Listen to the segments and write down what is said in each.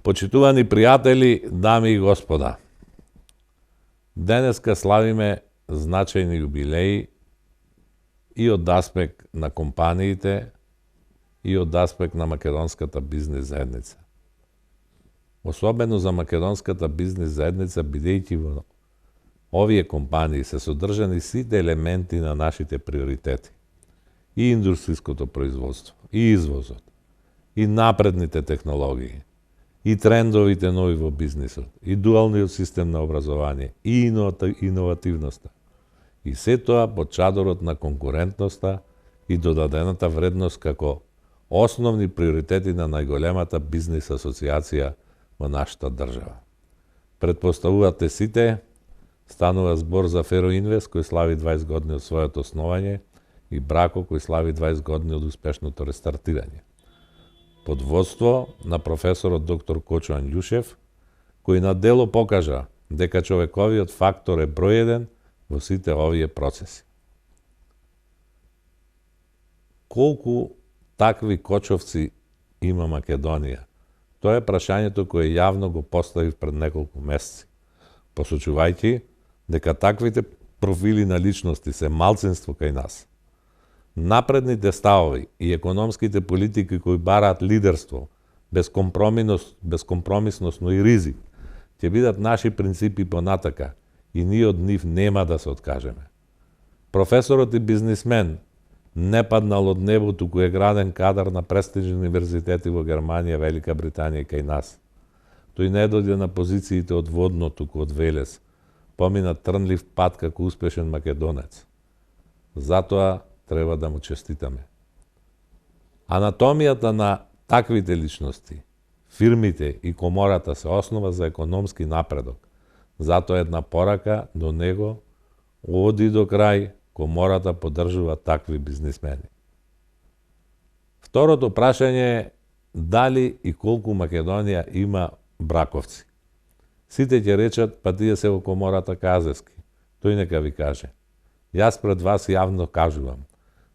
Почитувани пријатели, дами и господа, денеска славиме значајни јубилеи и од аспект на компаниите и од аспект на македонската бизнес заедница. Особено за македонската бизнес заедница, бидејќи во овие компании се содржани сите елементи на нашите приоритети. И индустријското производство, и извозот, и напредните технологии, и трендовите нови во бизнисот, и дуалниот систем на образование, и иновативноста. И се тоа под чадорот на конкурентноста и додадената вредност како основни приоритети на најголемата бизнес асоциација во нашата држава. Предпоставувате сите, станува збор за Фероинвест, кој слави 20 години од своето основање, и Брако, кој слави 20 години од успешното рестартирање. Под водство на професорот доктор Кочо Анѓушев, кој на дело покажа дека човековиот фактор е број еден во сите овие процеси. Колку такви кочовци има Македонија? Тоа е прашањето кое јавно го поставив пред неколку месеци, посочувајќи дека таквите профили на личности се малцинство кај нас. Напредните ставови и економските политики кои бараат лидерство, безкомпромисност, но и ризик, ќе бидат наши принципи понатака и ние од нив нема да се откажеме. Професорот и бизнисмен не паднал од небото, кој е граден кадар на престижни универзитети во Германија, Велика Британија и кај нас. Тој не дојде на позициите од водно, туку од Велес, помина трнлив пат како успешен македонец. Затоа треба да му честитаме. Анатомијата на таквите личности, фирмите и комората се основа за економски напредок. Затоа една порака до него: оди до крај, комората поддржува такви бизнисмени. Второто прашање е дали и колку Македонија има браковци. Сите ќе речат, па тие се во комората казески. Тој нека ви каже. Јас пред вас јавно кажувам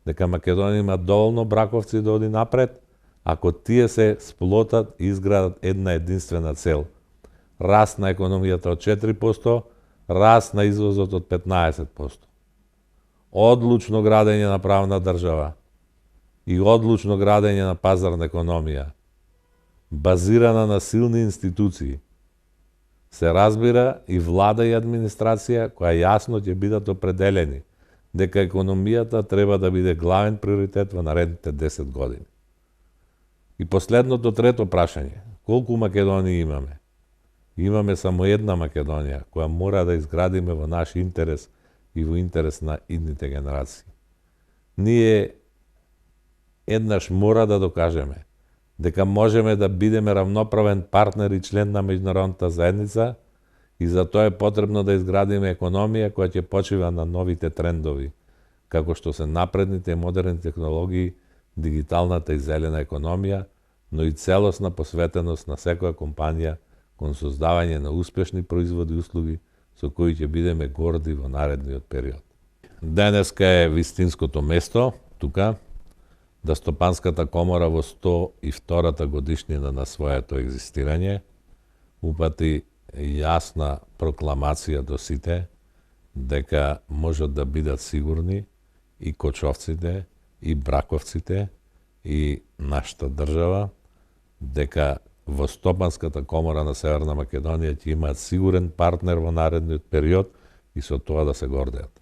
дека Македонија има доволно браковци да оди напред, ако тие се сплотат и изградат една единствена цел: раст на економијата од 4%, раст на извозот од 15%. Одлучно градење на правна држава и одлучно градење на пазарна економија, базирана на силни институции. Се разбира и влада и администрација која јасно ќе бидат определени дека економијата треба да биде главен приоритет во наредните 10 години. И последното, трето прашање: колку Македонија имаме? Имаме само една Македонија, која мора да изградиме во наш интерес и во интерес на идните генерации. Ние еднаш мора да докажеме дека можеме да бидеме равноправен партнер и член на меѓународната заедница, и за тоа е потребно да изградиме економија која ќе почива на новите трендови, како што се напредните и модерни технологии, дигиталната и зелена економија, но и целосна посветеност на секоја компанија кон создавање на успешни производи и услуги со кои ќе бидеме горди во наредниот период. Денеска е вистинското место, тука, да Стопанската комора во 102-та годишнина на своето екзистирање упати јасна прокламација до сите дека можат да бидат сигурни и кочовците, и браковците, и нашата држава, дека во Стопанската комора на Северна Македонија ќе имаат сигурен партнер во наредниот период и со тоа да се гордеат.